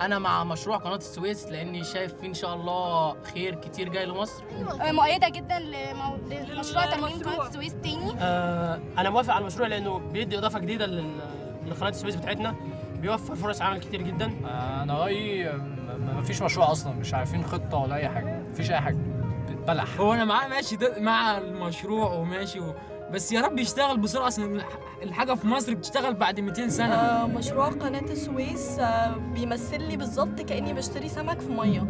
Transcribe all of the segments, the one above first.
انا مع مشروع قناة السويس لاني شايف فيه ان شاء الله خير كتير جاي لمصر. مؤيدة جدا لمشروع ترميم قناة السويس تاني. انا موافق على المشروع لانه بيدي اضافه جديدة لقناه السويس بتاعتنا، بيوفر فرص عمل كتير جدا. انا رايي مفيش مشروع اصلا، مش عارفين خطه ولا اي حاجة، مفيش اي حاجة بلح. هو انا معاه ماشي مع المشروع وماشي بس يا رب يشتغل بسرعة، عشان الحاجة في مصر بتشتغل بعد 200 سنة. مشروع قناة السويس بيمثل لي بالظبط كاني بشتري سمك في مية.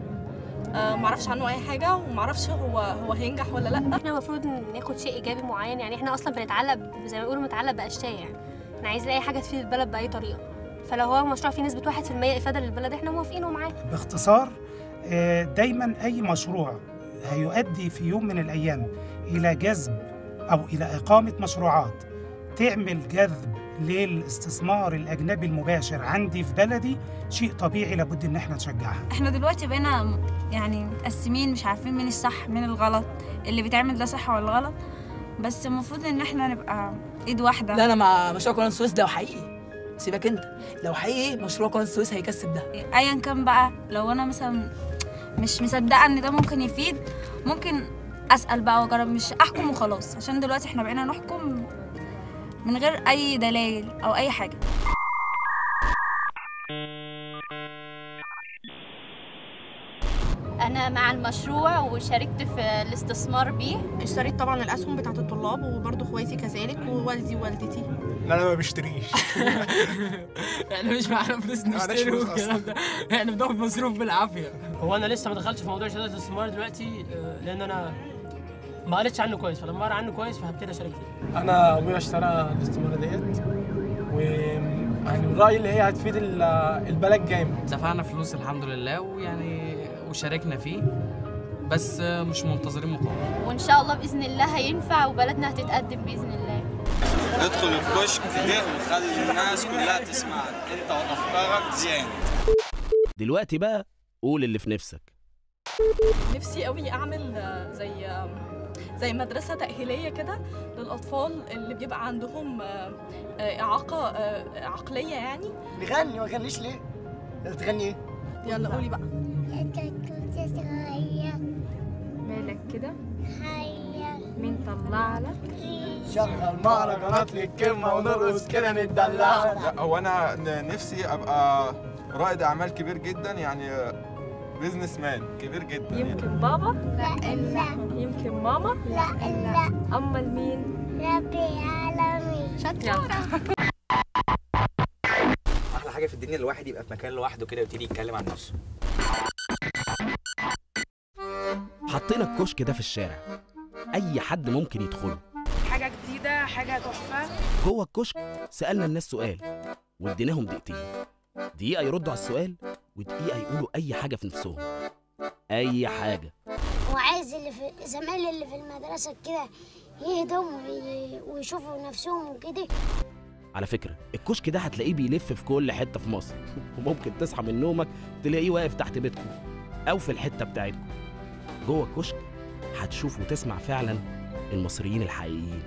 معرفش عنه اي حاجة ومعرفش هو هينجح ولا لا. احنا المفروض ناخد شيء ايجابي معين، يعني احنا اصلا بنتعلق زي ما بيقولوا متعلق باشياء، يعني احنا عايزين اي حاجة تفيد البلد باي طريقه، فلو هو مشروع فيه نسبه 1% افاده للبلد احنا موافقين ومعاه. باختصار دايما اي مشروع هيؤدي في يوم من الايام الى جذب او الى اقامه مشروعات تعمل جذب للاستثمار الاجنبي المباشر عندي في بلدي، شيء طبيعي لابد ان احنا نشجعها. احنا دلوقتي بقينا يعني متقسمين، مش عارفين مين الصح مين الغلط، اللي بيتعمل ده صح ولا غلط، بس المفروض ان احنا نبقى ايد واحدة. لا انا مع مشروع قناة السويس لو حقيقي، سيبك انت، لو حقيقي مشروع قناة السويس هيكسب ده. ايا كان بقى، لو انا مثلا مش مصدقه ان ده ممكن يفيد، ممكن اسال بقى واجرب، مش احكم وخلاص، عشان دلوقتي احنا بقينا نحكم من غير اي دلائل او اي حاجة. انا مع المشروع وشاركت في الاستثمار بيه. اشتريت طبعا الاسهم بتاعه الطلاب، وبرضه اخواتي كذلك، ووالدي ووالدتي. لا انا ما بشتريش. احنا مش معانا فلوس نشتري والكلام ده، احنا بناخد مصروف بالعافية. هو انا لسه ما دخلتش في موضوع شهادة الاستثمار دلوقتي لان انا ما قريتش عنه كويس، فلما اقرا عنه كويس فهبتدي اشارك فيه. انا ابويا اشترى الاستمارة ديت، ويعني رايي اللي هي هتفيد البلد جامد. دفعنا فلوس الحمد لله، ويعني وشاركنا فيه، بس مش منتظرين مقابل، وان شاء الله باذن الله هينفع وبلدنا هتتقدم باذن الله. ادخل الكشك ده وخلي الناس كلها تسمعك، انت وافكارك زين. دلوقتي بقى قول اللي في نفسك. نفسي قوي اعمل زي مدرسة تأهيلية كده للأطفال اللي بيبقى عندهم إعاقة عقلية. يعني نغني، ما غنيش ليه؟ تغني إيه؟ يلا قولي بقى. يا صغير مالك كده؟ حيا مين طلع لك؟ شغل مهرجانات للكلمة ونرقص كده نتدلع. لا هو أنا نفسي أبقى رائد أعمال كبير جدا، يعني businessman كبير جدا. يمكن يعني. بابا؟ لا لا. يمكن ماما؟ لا لا. امال مين؟ ربي العالمين. شطوره. احلى حاجة في الدنيا الواحد يبقى في مكان لوحده كده ويبتدي يتكلم عن نفسه. حطينا الكشك ده في الشارع، اي حد ممكن يدخله. حاجة جديدة، حاجة تحفة. جوه الكشك سالنا الناس سؤال واديناهم دقيقتين، دقيقة يردوا على السؤال ودقيقة يقولوا أي حاجة في نفسهم، أي حاجة. وعايز اللي في زمايلي اللي في المدرسة كده يهدوا ويشوفوا نفسهم وكده. على فكرة الكشك ده هتلاقيه بيلف في كل حتة في مصر، وممكن تصحى من نومك تلاقيه واقف تحت بيتكم أو في الحتة بتاعتكم. جوه الكشك هتشوف وتسمع فعلا المصريين الحقيقيين.